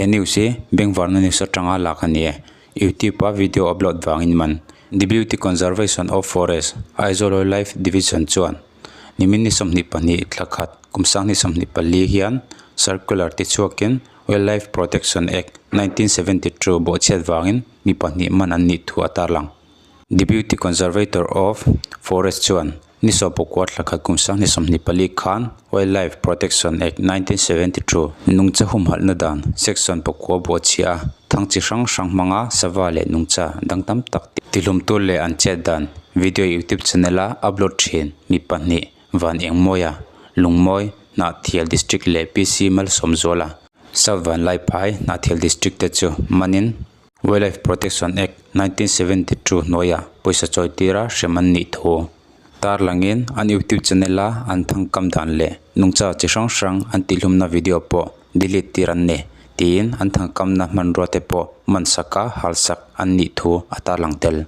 He news hi Bengvarna news atanga lak a ni e. Youtube a video upload vangin man Deputy Conservation of Forest, Aizawl Wildlife Division chuan nimin ni 22 thla khat kum sanghnih 24 hian circular tichhuakin Wildlife Protection Act, 1972 bawhchhiat vangin mi pahnih man an nih thu a tarlang. Deputy Conservator of Forest chuan ni 14 thla khat kum 2024 khan Wildlife Protection Act, 1972 nungcha humhalhna dan section pakua bawhchhiah a thang chi hrang hrang hmanga sava leh nungcha dang tam tak tihlumtu leh an chet dan video YouTube channel a upload thin mi pahnih Van Engmawia, Lungmawi, Hnahthial District leh PC Malsawmzuala, South Vanlaiphai, Hnahthial District te chu manin Wildlife Protection Act, 1972 hnuaiah pawisa chawi tira hrem an nih thu tarlangin an YouTube channel a an thangkam dan leh nungcha chi hrang hrang an tihhlumna video pawh delete tir an ni tiin an thangkamna hmanrua te pawh mansaka halsak an nih thu a tarlang tel.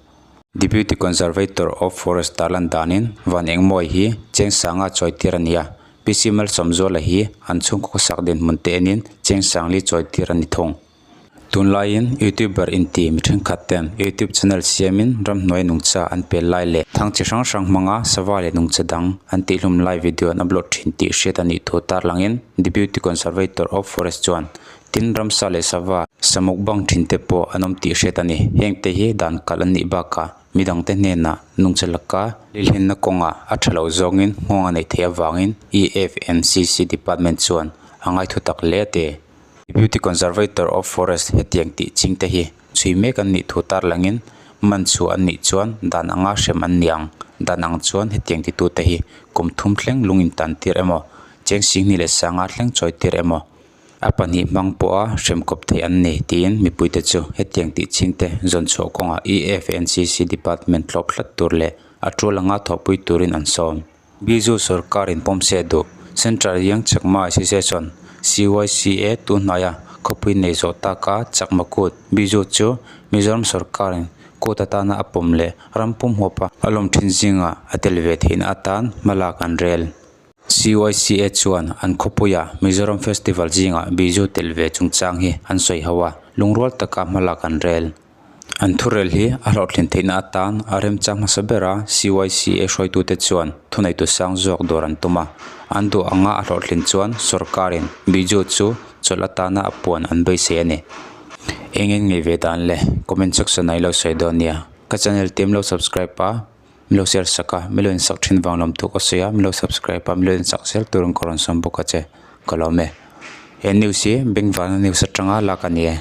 Deputy Conservator of Forest tarlan danin Van Engmawi hi cheng sanga chawi tir a ni a, PC Malsawmzuala hi an chhungkaw khawsak dinhmun te enin cheng sangli chawi tir a ni thung. Tunlaiin YouTuber inti mi thenkhat ten YouTube channel siamin ramhnuai nungcha an pel lai leh thang chi hrang hrang hmanga sava leh nungcha dang an tihhlum lai video an upload thin tih hriat a nih thu tarlangin Deputy Conservator of Forest chuan tin ramsa leh sava samuk bang thin te pawh an awm tih hriat a ni. Heng te hi dan kalh an nih bakah midangte hnenah nungcha laka lilhenna kawngah a tha lo zawngin nghawng a neih theih avangin EFNCC department chuan a ngaithu tak hle a ti. Deputy Conservator of Forest hetiang tih ching te hi chhui mek an nih thu tarlangin man chhuah an nih chuan dan anga hrem an ni ang. Dan ang chuan hetiang titu te hi kum thum thleng lung intan tir emaw, cheng singhnih leh sanga thleng chawi tir emaw, a pahnih hmang pawha hrem kawp theih an ni tiin mipuite chu hetiang tih ching te zawn chhuah kawngah EFNCC Department tlawp hlat tur leh a tul anga thawhpui turin an sawm. Biju sorkarin pawm se duh. Central Young Chakma Association, CYCA, tu hnaia khawpui nei zawh taka Chakma kut Biju chu Mizoram sorkarin kut atana a pawm leh ram pum huapa a lawm thin zingah a tel ve theihna atan hmalak an rel. CYCA chuan an khawpuia Mizoram Festival zingah Biju tel ve chungchang hi an sawi ho a, lungrual taka hmalak an rel. An thurel hi a hlawhtlin theihna atan a remchang hmasa ber a, CYCA hruaitute chuan thuneitu sang zawk dawr an tum a. An duh anga a hlawhtlin chuan sorkarin Biju chu chawlh atana a puan an beisei a ni. Eng en ngei ve dan le? Comment section ah i lo sawi dawn nia. Ka channel te milo subscribe a, milo share sak a, milo insak thin vang lawm thuk a sawi a, milo subscribe a, milo insak zel turin ka rawn sawm bawk a che. Ka lawm e. He news hi Bengvana news atanga lak a ni e.